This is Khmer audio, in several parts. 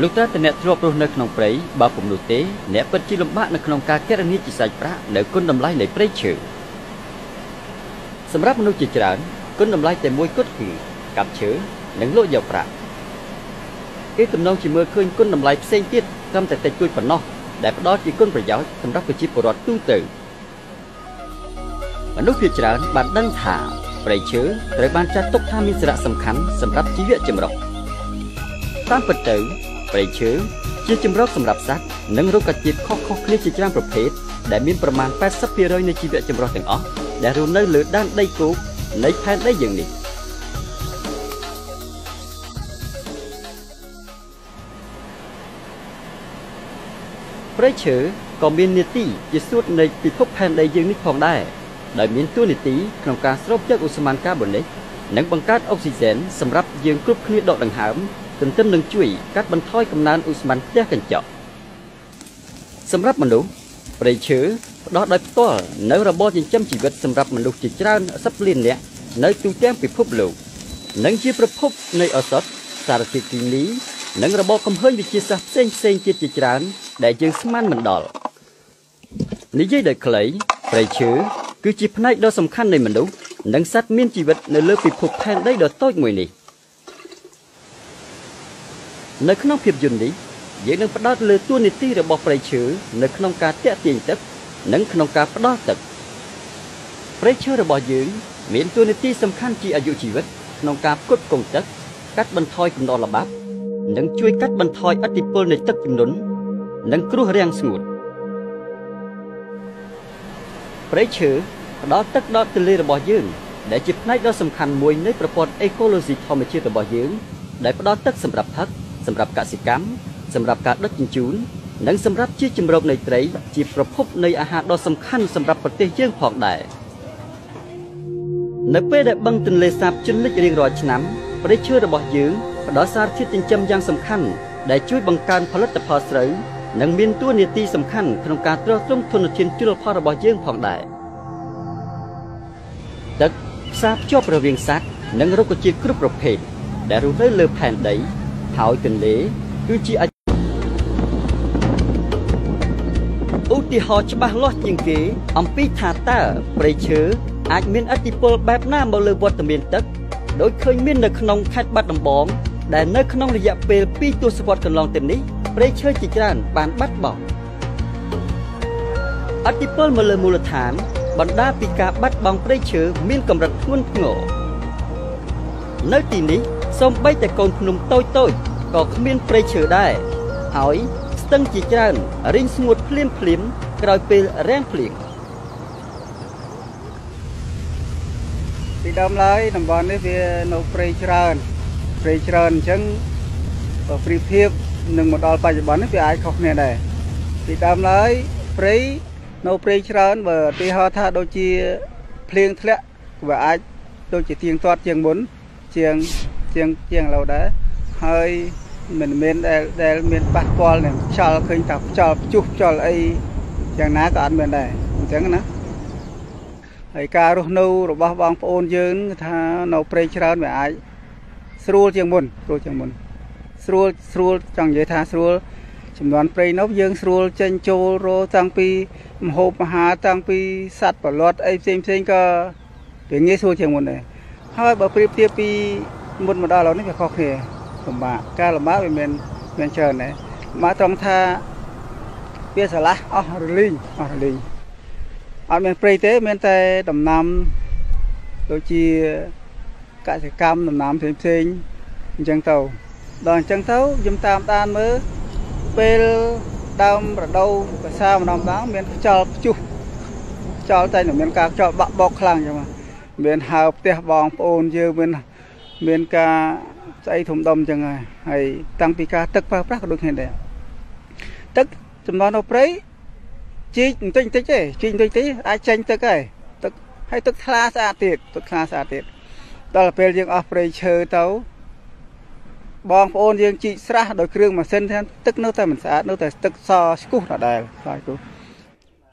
លុះត្រាតែអ្នកធ្លាប់រស់នៅក្នុងព្រៃបើពុំនោះទេអ្នកពិតជាលំបាកនៅក្នុងការគណនាជាសាច់ប្រាក់នៅគុណតម្លៃនៃព្រៃឈើសម្រាប់មនុស្សជាច្រើនគុណតម្លៃតែមួយគត់គឺកាប់ឈើនិងលក់យកប្រាក់គេទំនងជាមើលឃើញគុណតម្លៃផ្សេងទៀតត្រឹមតែតិចតួចប៉ុណ្ណោះដែលផ្ដល់ជាគុណប្រយោជន៍សម្រាប់ប្រជាពលរដ្ឋទូទៅមនុស្សភាគច្រើនបានដឹងថាព្រៃឈើត្រូវបានចាត់ទុកថាមានសារៈសំខាន់សម្រាប់ជីវៈចម្រុះតាមពិតទៅព្រៃឈើជាជម្រកសម្រាប់សត្វនិងរុក្ខជាតិខុសៗគ្នាជាច្រើនប្រភេទដែលមានប្រមាណ 80% នៃជីវៈចម្រុះទាំងអស់ដែលរស់នៅលើដែនដីគោកនៃផែនដីយើងនេះព្រៃឈើក៏មាននាទីជាសួតនៃពិភពផែនដីយើងនេះផងដែរដោយមានតួនាទីក្នុងការស្រូបយកឧស្ម័នកាបូនិកនិងបង្កើតអុកស៊ីហ្សែនសម្រាប់យើងគ្រប់គ្នាដកដង្ហើមទន្ទឹមនឹងជួយកាត់បន្ថយកំណើនឧស្ម័នផ្ទះកញ្ចក់សម្រាប់មនុស្សព្រៃឈើផ្ដល់ដោយផ្ទាល់នៅរបរចិញ្ចឹមជីវិតសម្រាប់មនុស្សជាច្រើនសិបលាននាក់នៅទូទាំងពិភពលោកនិងជាប្រភពនៃឱសថសារធាតុគីមីនិងរបរកំហើញវិទ្យាសាស្ត្រផ្សេងផ្សេងទៀតជាច្រើនដែលយើងស្មានមិនដល់និយាយដោយខ្លីព្រៃឈើគឺជាផ្នែកដ៏សំខាន់នៃមនុស្សនិងសត្វមានជីវិតនៅលើពិភពផែនដីដ៏តូចមួយនេះនៅក្នុងភាពយន្តនេះយើងនឹងផ្ដោតលើតួនាទីរបស់ព្រៃឈើនៅក្នុងការទាក់ទាញទឹកនិងក្នុងការផ្ដល់ទឹកព្រៃឈើរបស់យើងមានតួនាទីសំខាន់ជាអាយុជីវិតក្នុងការផ្គត់ផ្គង់ទឹកកាត់បន្ថយកំដរល្បាប់និងជួយកាត់បន្ថយឥទ្ធិពលនៃទឹកជំនន់និងគ្រោះរាំងស្ងួតព្រៃឈើផ្ដល់ទឹកដល់ទន្លេរបស់យើងដែលជាផ្នែកដ៏សំខាន់មួយនៃប្រព័ន្ធអេកូឡូស៊ីធម្មជាតិរបស់យើងដែលផ្ដល់ទឹកសម្រាប់ផឹកសម្រាប់កសិកម្មសម្រាប់ការដឹកជញ្ជូននិងសម្រាប់ជាជម្រកនៃត្រីជាប្រភពនៃអាហារដ៏សំខាន់សម្រាប់ប្រទេសយើងផងដែរនៅពេលដែលបឹងទន្លេសាបជន់លិចរៀងរាល់ឆ្នាំព្រៃឈើរបស់យើងផ្ដល់សារធាតុចិញ្ចឹមយ៉ាងសំខាន់ដែលជួយបង្កើនផលិតផលស្រូវនិងមានតួនាទីសំខាន់ក្នុងការទ្រទ្រង់ធនធានជលផលរបស់យើងផងដែរទឹកផ្សារភ្ជាប់រវាងសត្វនិងរុក្ខជាតិគ្រប់ប្រភេទដែលរស់នៅលើផែនដីហើយទន្លេគឺជាឧទាហរណ៍ច្បាស់លាស់ជាងគេអំពីថាតើព្រៃឈើអាចមានឥទ្ធិពលបែបណាមកលើវត្តមានទឹកដោយឃើញមាននៅក្នុងខេត្តបាត់ដំបងដែលនៅក្នុងរយៈពេល2ទសវត្សរ៍កន្លងទៅនេះព្រៃឈើជាច្រើនបានបាត់បង់ឥទ្ធិពលមកលើមូលដ្ឋានបណ្ដាលពីការបាត់បង់ព្រៃឈើមានកម្រិតធ្ងន់ធ្ងរនៅទីនេះសូម្បីតែកូនភ្នំតូចៗក៏គ្មានព្រៃឈើដែរហើយស្ទឹងជាច្រើនរីងស្ងួតភ្លាមភ្លាមក្រោយពេលរាំងភ្លៀងពីដើមឡើយតំបន់នេះវានៅព្រៃច្រើនព្រៃច្រើនអញ្ចឹងបើប្រៀបធៀបនឹងមកដល់បច្ចុប្បន្ននេះវាអាចខុសគ្នាដែរពីដើមឡើយព្រៃនៅព្រៃច្រើនបើឧទាហរណ៍ថាដូចជាភ្លៀងធ្លាក់វាអាចដូចជាទៀងទាត់ជាងមុនជាងជាងជាងឥឡូវដែរហើយមិនមែនដែលមានប៉ះពាល់នឹងខ្យល់ឃើញថាខ្យល់ព្យុះខ្យល់អីយ៉ាងណាក៏អត់មានដែរអញ្ចឹងណាហើយការរស់នៅរបស់បងប្អូនយើងថានៅព្រៃច្រើនវាអាចស្រួលជាងមុនស្រួលជាងមុនស្រួលស្រួលចង់និយាយថាស្រួលចំនួនព្រៃនោះយើងស្រួលចេញចូលរកតាំងពីម្ហូបអាហារតាំងពីសត្វប្រឡាត់អីផ្សេងផ្សេងក៏វាងាយស្រួលជាងមុនដែរហើយបើប្រៀបធៀបពីមុនមកដល់ឥឡូវនេះវាខុសគ្នាលំបាកការលំបាកវាមានច្រើនដែរមកត្រង់ថាវាស្រឡះអស់រលីងអស់រលីងអត់មានព្រៃទេមានតែដំណាំដូចជាកសិកម្មដំណាំផ្សេងផ្សេងអញ្ចឹងទៅដល់អញ្ចឹងទៅខ្ញុំតាមដានមើលពេលដើមរដូវវស្សាម្ដងម្ដងមានខ្យល់ព្យុះខ្យល់តែមានការខ្យល់បាក់បោកខ្លាំងអញ្ចឹងមានហើផ្ទះបងប្អូនយើងមានការស្អីធំដុំអញ្ចឹងហើយតាំងពីការទឹកប្រើប្រាស់ក៏ដូចគ្នាដែរទឹកចំនួននៅព្រៃជីកបន្តិចបន្តិចទេជីកបន្តិចទេអាចចេញទឹកហើយទឹកហើយទឹកថ្លាស្អាតទៀតទឹកថ្លាស្អាតទៀតដល់ពេលយើងអស់ព្រៃឈើទៅបងប្អូនយើងជីកស្រះដោយគ្រឿងម៉ាស៊ីនទឹកនៅតែមិនស្អាតនៅតែទឹកសស្គុះដដែលសស្គុះ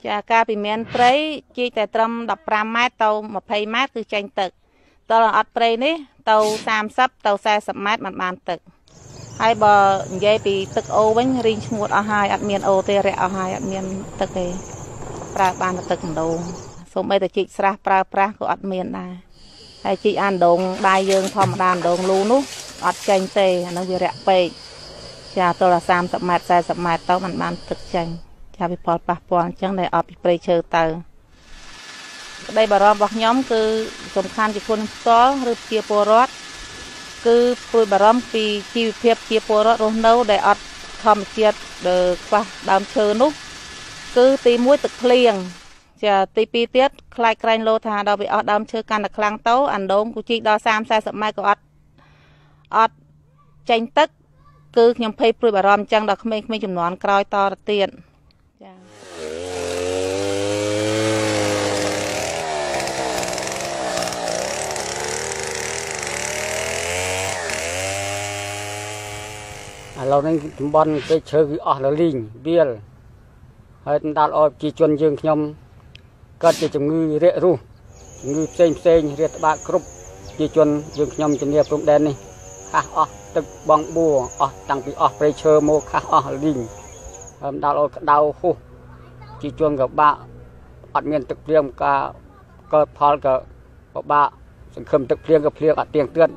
ចាកាលពីមានព្រៃជីកតែត្រឹម15ម៉ែត្រទៅ20ម៉ែត្រគឺចេញទឹកដល់អត់ព្រៃនេះទៅ30ទៅ40ម៉ែត្រមិនបានទឹក ហើយបើនិយាយពីទឹកអូវិញរីងស្ងួតអស់ហើយអត់មានអូទេរាក់អស់ហើយអត់មានទឹកទេប្រើបានតែទឹកម្ដងសូម្បីតែជីកស្រះប្រើប្រាស់ក៏អត់មានដែរហើយជីកអានដងដៃយើងធម្មតាដងលូនោះអត់ចេញទេអានឹងវារាក់ពេកចាទល់តែ30ម៉ែត្រ40ម៉ែត្រទៅมันបានទឹកចេញចាវាផលប៉ះពាល់អញ្ចឹងដែលអត់ពីព្រៃឈើទៅក្តីបារម្ភរបស់ខ្ញុំគឺសំខាន់ជាខ្លួនផ្ទាល់ឬជាពលរដ្ឋគឺព្រួយបារម្ភពីជីវភាពជាពលរដ្ឋរស់នៅដែលអត់ធម្មជាតិដែលខ្វះដើមឈើនោះគឺទី1ទឹកភ្លៀងចាទី2ទៀតខ្លាចក្រែងលោថាដល់វាអស់ដើមឈើកាន់តែខ្លាំងទៅអាណ្ដូងគូជីកដល់30 40ម៉ែត្រក៏អត់ចេញទឹកគឺខ្ញុំភ័យព្រួយបារម្ភអញ្ចឹងដល់ក្មេងៗចំនួនក្រោយតទៅទៀតចាឥឡូវនេះតំបន់ព្រៃឈើគឺអស់លលីងវាលហើយដល់ឲ្យប្រជាជនយើងខ្ញុំកើតជាជំងឺរាករូសជំងឺផ្សេងផ្សេងរាតត្បាតគ្រប់ប្រជាជនយើងខ្ញុំជំនាព្រំដែននេះខាស់អស់ទឹកបងបួអស់តាំងពីអស់ព្រៃឈើមកខាស់អស់លីងហើយដល់ឲ្យក្តៅហួសប្រជាជនក៏បាក់អត់មានទឹកភ្លៀងការកើតផលក៏ពិបាកសង្ឃឹមទឹកភ្លៀងក៏ភ្លៀងអត់ទៀងទាត់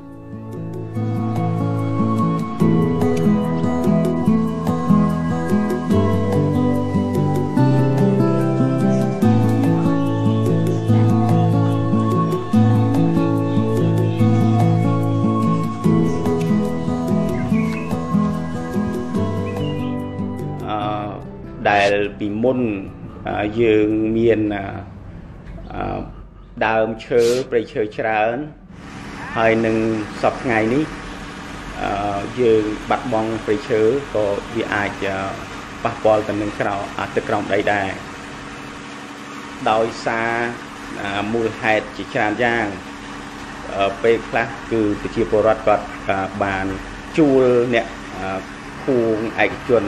ដែលពីមុនយើងមានដើមឈើព្រៃឈើច្រើនហើយនឹងសប្តាហ៍ថ្ងៃនេះយើងបាត់បង់ព្រៃឈើក៏វាអាចប៉ះពាល់ទៅនឹងក្រោទឹកក្រោមដីដែរដោយសារមូលហេតុជាច្រើនយ៉ាងពេលខ្លះគឺប្រជាពលរដ្ឋគាត់បានជួលអ្នកខួងឯកជន